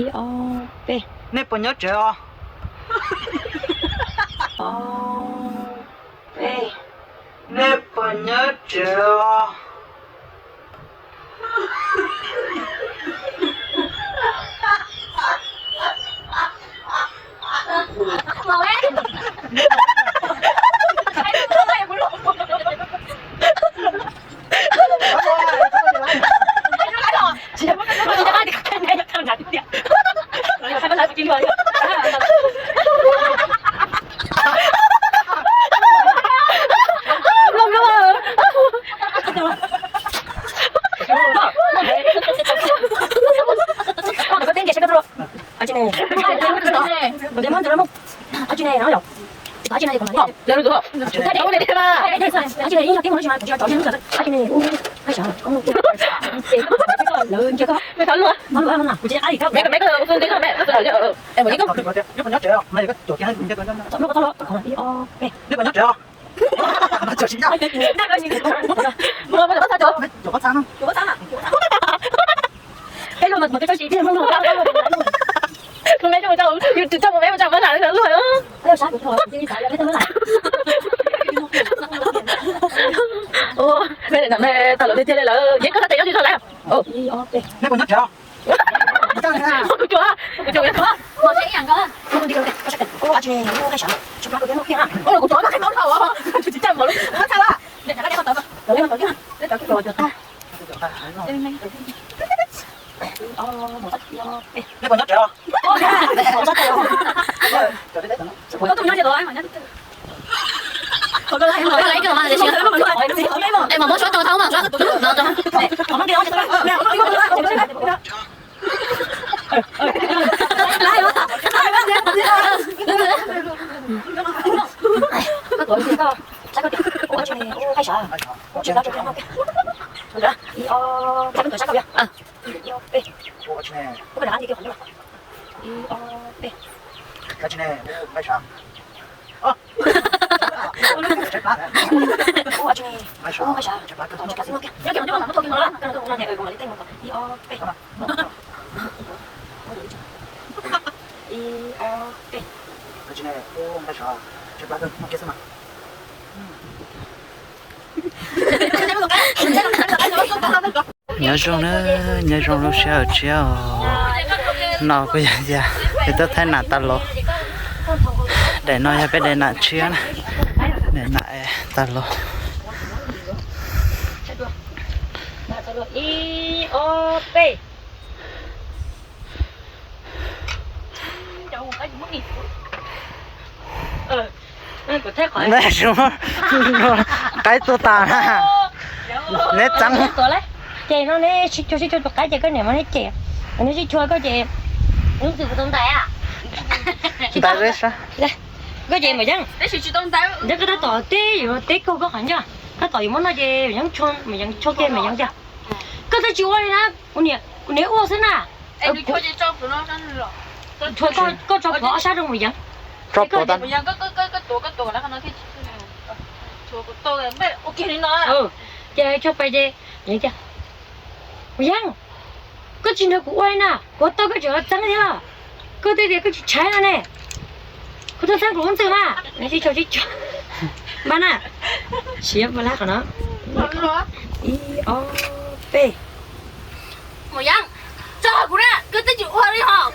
Ib ob peb. Nej puas nyob tsev os? Ob peb. Nej puas nyob tsev os? Tau lawm tiag tiag li lawm, yeej koj tes nyob tsis tau lawm. Kuv cuav, kuv cuav. Nyob zoo na, nyob zoo lub sij hawm tshiab os. No kuj yog tias peb tuaj thaij nam tas los. Daim no yog peb daim nam tshiab na. Daim nam tas los. Qaib tuaj tas na. Neb txeeb. Ces no neb sib chua sib chua tus qaib ces koj niam mas neb cem, neb sib chua koj ces, ntais, koj ces Maum Yeeb, koj tab tom teb yuav teb kaug koj qhov ncauj, tab tom yuav muab noj ces Maum Yeeb, Maum Yeeb chua kiag Maum Yeeb tias, koj twb tsis ua li na, kuv niam ua xwb na. Koj tso plhuav ob sab rau Maum Yeeb. Ces Maum Yeeb tias, Maum Yeeb, koj tsis nrog kuv ua li na, kuv tau koj tseem txeeb thiab los? Koj twb tias koj tsis tshaib no ne. Kuv tau txeeb kuv lub ntxwg mas. Npaj na, siab ua lab qhov no. Ib ob peb. Maum Yeeb, tso kuv na, koj twb tsis ua li hos.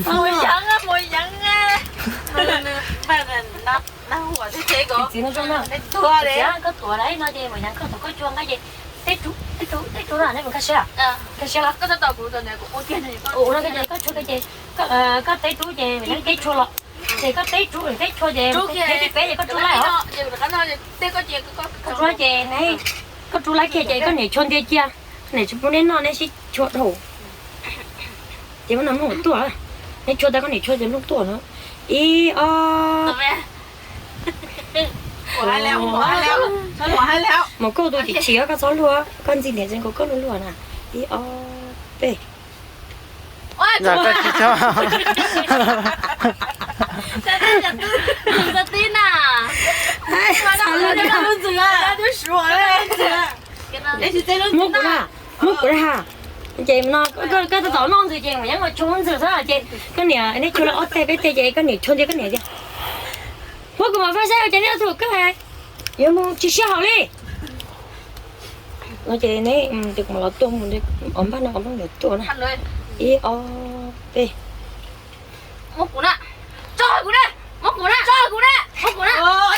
Maum Yeeb, Maum Yeeb. Koj tuav li no ces Maum Yeeb koj tuav koj tshuav nqaij ces teb rub, teb rub, teb rub no nej mus kaj siab, kaj siab los. Ua no ces koj tshuav ces, koj teb rub ces Maum Yeeb teb tshuav los. Ces koj teb rub teb tshuav ces, teb peb ces koj rub laij os. Koj rub ces, koj rub laij kiag ces koj niam tshuav ntiag cia, niam tsis pub neb noj neb sib tshuav dhau. Ces muab no mloog tuaj, neb tshuav tas koj niam tshuav ces mloog tuaj no. Ib ob. Mus koj tus chim chim koj txhob luag, koj ntxim niam tsev nkaus koj luag luag na. Ib ob peb. Koj tsis tso. Muab kuv na, muab kuv na ha. Ces no koj tau tom noj ntxwg ces mus yeeb los tsuag ntxwg xwb ces koj niam neb tsuag lawm ob teg peb teg ces koj niam tsuag ntxias koj niam tias, muab kuv mam faj saib ua cas neb ob tug koj hais yuav mus tsis sib haum li. No ces neb kuv mam los tuaj mus, ob npaj no kom peb yuav tuaj na. Ib ob peb. Muab kuv na, tso kuv na, muab kuv na, tso kuv na, muab kuv na.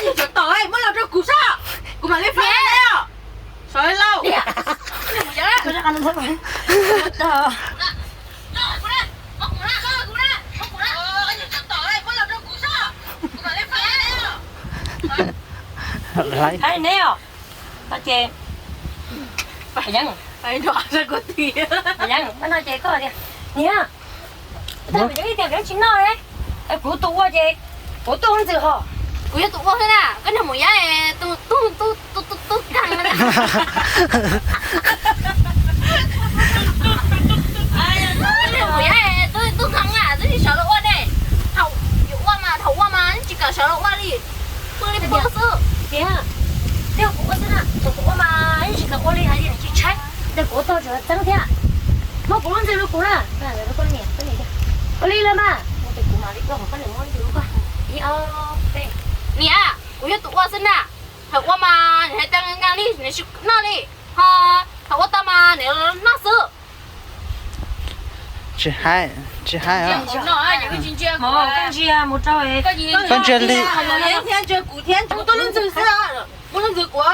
Yog tsov tom muab los rau kuv saib, kuv mam li faj os. Sawv lauj. Hais neb os, no ces, Yeeb, no ces koj tias, niam, ib tiag koj tsis noj, kuv tus ua ces kuv tuaj ntxwg ho. Kuv yog tus ua xwb na, koj niag maum yab, tus tub kag. Koj niag maum yab, tus tub kag na, twb tsis sawv los ua ne. Thaum yuav ua mas, thaum ua mas tsis kam sawv los ua li, pw li pw xwb. Tiag, twb yog kuv ua xwb na, thaum kuv ua mas yeej tsis kam ua li, hais tias tsis tshaib, ntawm kuv ua tau tseem txeeb thiab. Muab kuv lub ntxwg rau kuv na. Ua li los mas, kuv mam li ua kom koj niam muab ntxwg rau koj. Ib ob peb. Niam, kuv yog tus ua xwb na, thaum ua mas nws hais tias nws nqa li nws tsis noj li, ho thaum ua tau mas nws noj xwb. Tsis hais, tsis hais. Koj ntsia li, kuv tuaj lub ntxwg xwb, muab lub ntxwg kuv.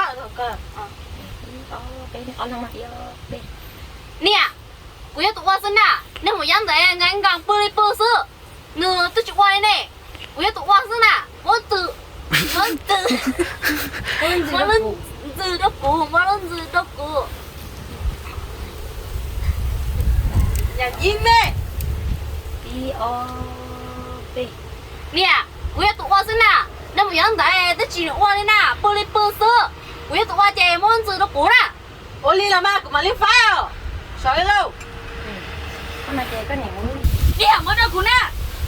Niam, kuv yog tus ua xwb na, niag maum yab ntawd nqa nqa pw li pw xwb, nws twb tsis ua li ne. Kuv yog tus ua xwb na, muab ntxwg, muab ntxwg, muab lub ntxwg rau kuv, muab lub ntxwg rau kuv. Niam, kuv yog tus ua xwb na, niag maum yab ntawd twb tsis ua li na, pw li pw xwb. Kuv yog tus ua ces muab ntxwg rau kuv na. Ua li los mas kuv mam li faib os. Sawv lauj. Niam, muab rau kuv na.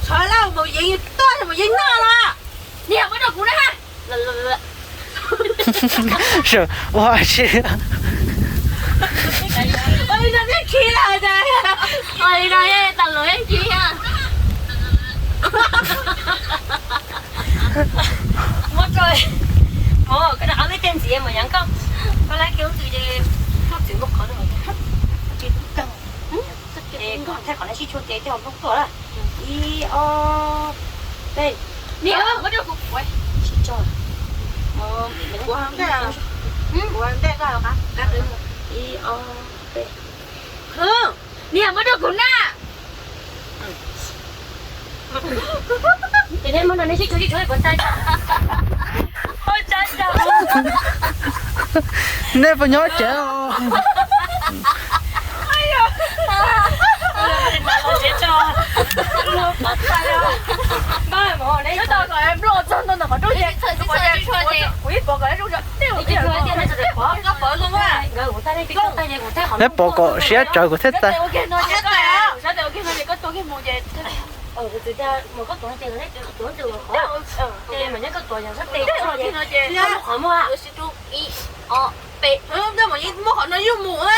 Sawv lauj, maum yeeb tuaj, maum yeeb noj los. Niam, muab rau kuv na. Ua si. Ua li no neb khi lawm. Ua li no tas luag neb khi. Muab rau, mov koj ob peb teg ntxiv mas yog koj, koj lab kiag lub ntxwg ces koj txwm muab qhov no, tsis tub kawg. Es koj thaij qhov no sib tshuaj ces coj nplooj tuaj lawm. Ib ob peb. Niam, muab rau kuv. Sib tso. Ib ob peb. Niam, muab rau kuv na. Ces nej muab no nej sib tshuaj sib tshuaj kuv thaij. Nej puas nyob tsev os? Neb pov kom siab tsawv kuv thiaj tag. Muab qhov no yuj mus.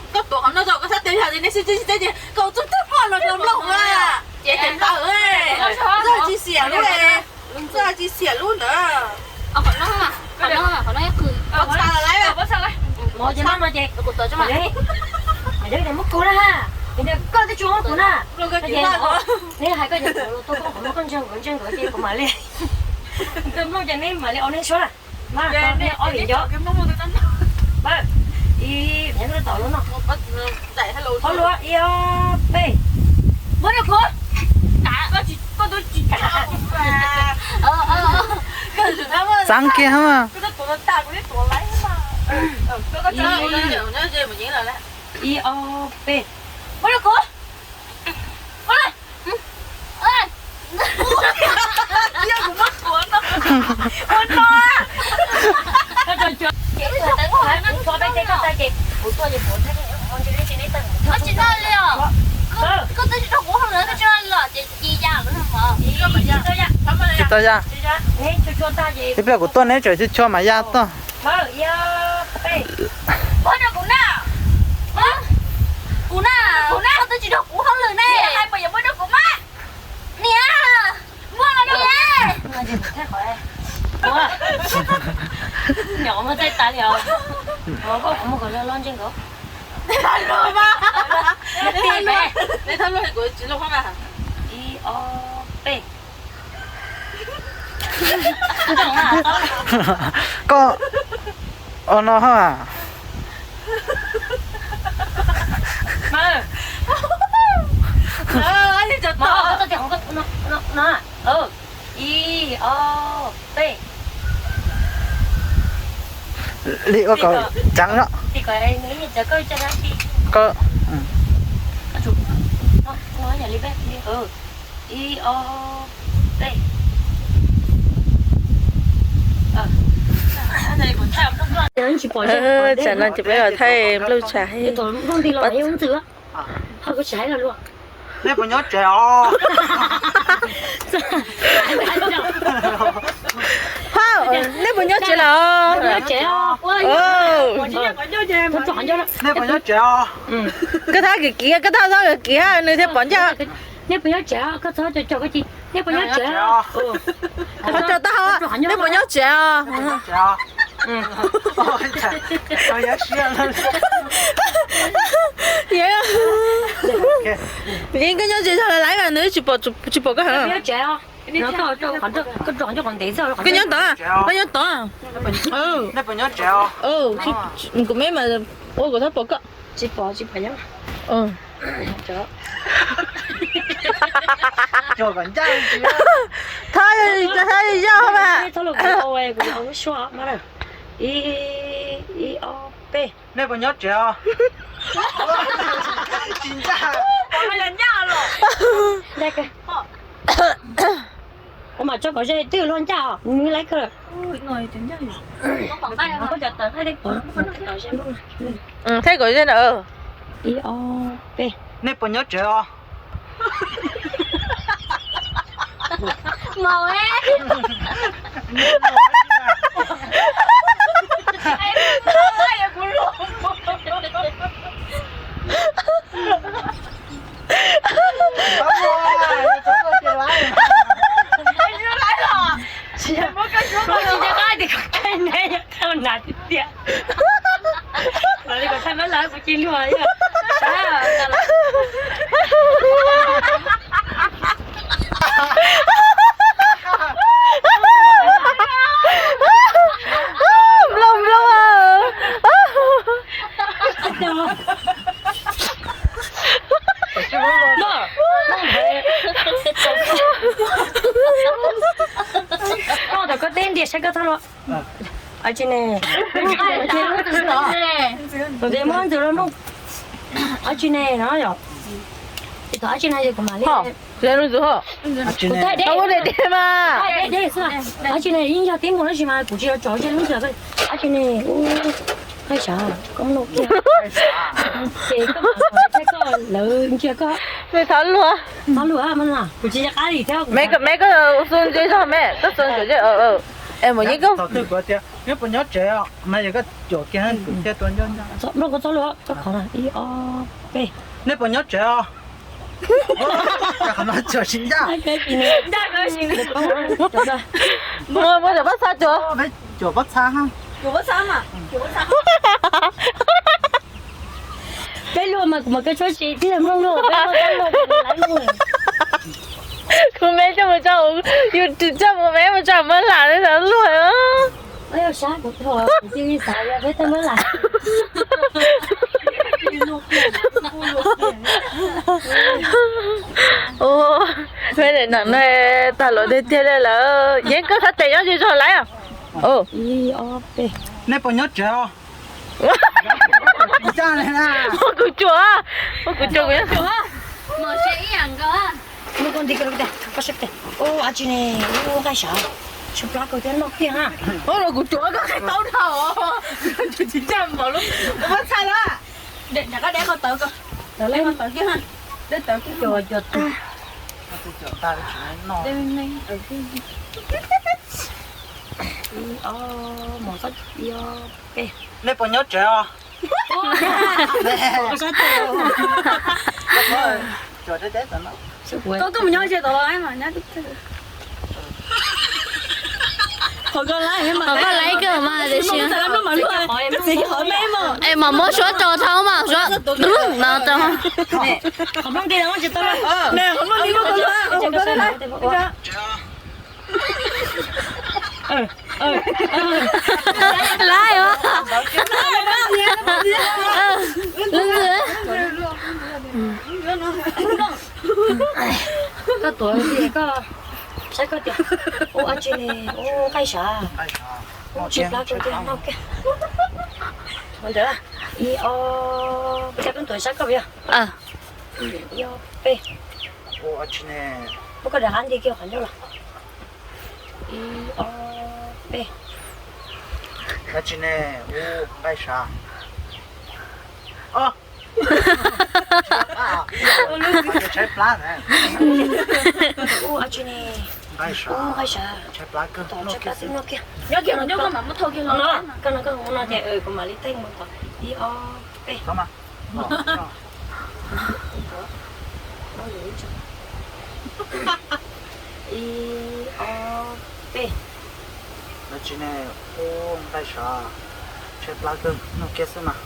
Koj tuav qhov no tso, koj sab tes yog tias neb sib txib tsis teb ces koj txog tag qhov no rau nplooj na. Ces tawm tawm, txoj tsis xiam lub, txoj tsis xiam lub ntawd. Qhov no, qhov no, qhov no qhwv. Mov ces no ces kuv tuav tso mas. Mas yog tias muab kuv na, yog tias koj twb tsis muab kuv na, neb hais koj ces kuv los tuaj koj qhov no koj ntsia nkawd ntsia nkawd ces kuv mam li, nplooj ces neb mam li ua neb suab na. Mas ob vim nco. Ib, tom no, hauv lua ib ob peb. Muab rau kuv. Txav kiag. Ib ob peb. Muab rau kuv. Tsis tau ya. Ib pliag kuv tuaj neb tseem tsis tshua mas ya tuaj. Kuv na, kuv na, kuv na, koj twb tsis nrog kuv hauj lwm ne, hais puas yuav muab rau kuv mas. Niam, muab los niam. Nyom muab txaij tas li os. Koj muab kom loj loj ntsej nkaus. Ib, ob, peb. Koj, o no ha. Ib, ob, peb. Li ua kom ceev no. Ib, ob, peb. Tsam no ces peb los thaij nplooj tsam. Nej puas nyob tsev os? Hauj, nej puas nyob tsev los? Nej puas nyob tsev os? Koj thab kiv kiv, koj thab thab kiv kiv nws thiaj pom ncaj. Nej puas nyob tsev os? Koj txhob co co koj ci. Nej puas nyob tsev os? Koj tso taub hau, nej puas nyob tsev os? Yeej koj nyob tsev zog lawm mas nws tsis pom, tsis pom koj heev. Koj nyob tod, koj nyob tod. Kuv me mas ua kuv thab pom koj. Thab, thab yog mas. Ib, ob, peb. Nej puas nyob tsev os? Tsis ncaj. Ua mas tso kom ze twb luag ncaj os, nws laiv kawg. Thaij kom ze na. Ib, ob, peb. Nej puas nyob tsev os? Nplooj nplooj. Koj teb ntiag saib koj thab lua. Tsis ne, kuv muab ntxuav los noj. Tsis ne no yom. Tsis ne, kuv mam li. Tsis ne, yeej yog tib mus tab sis mas kuv tsis yog tso lub ntxuav. Tsis ne, koj mus kiag. Ces koj, lawv ntsia koj. Me thab luag. Thab luag, kuv tsis nco qab li thiab. Me koj, me koj xu ntse zog me, koj xu ntse. Es mus yeej koj. Thaum twg kuv tias neb puas nyob tsev os, mas yog koj cuam kiag kuv thiaj tua ncauj ncauj. Nplooj koj txhob luag, txhob qhov na, ib ob peb. Neb puas nyob tsev os? Qhov no cuam tsis ncaj. Muab, muab cov pob txha cuam. Cuam pob txha. Peb luag mas kuv mam koj tshuab tsis tib yog nplooj luag, peb luag tab luag kuv laiv luag. Kuv me coj mus tso, yus tsis coj mus me mus tso mab lam li luag. Sab kuv tuag kuv cia li xav yog peb tej mab lam. Peb daim nam no tag luam tiag tiag li lawm. Yeej koj thab tes nyob ze zog laiv. Nej puas nyob tsev os? Ua kuv cuam, ua kuv cuam. Ua tsis ne, ua nqaij sav, tsis plab kawg thiab noj kiag na. Ua los kuv cuam koj qhia tau dhau. Tsis ncaj mov lub pob txha na. Deb qhov tawv ko, deb qhov tawv kiag, deb tawv kiag. Cuam, cuam tag. Ib ob, mus txog ib ob peb. Nej puas nyob tsev os? Koj mus nyob tsev tod los mas. Qhov koj laib kawg mas tiam sis. Es mam muab suab rau dhau mas suab no rau. Laib os. Koj tuav koj saib koj tias ua dab tsi ne, ua nqaij sav. Ua tsis plab koj tias no kiag. Ntawd ib ob, peb tuav saib koj yog ib ob peb. Muab koj daim hlab nti kiag qhov ncauj los. Ib ob peb. Dab tsi ne, ua nqaij sav. Tshaib plab. Ua dab tsi ne, ua nqaij sav. Tshaib plab kawg, noj kiag xwb. Nyob kiag los nyob, koj mam muab thau kiag los no. Koj no koj ua no ces kuv mam li theej mus tom ib ob peb. Ib ob peb. Dab tsi ne, ua nqaij sav. Tshaib plab kawg, noj kiag xwb mas.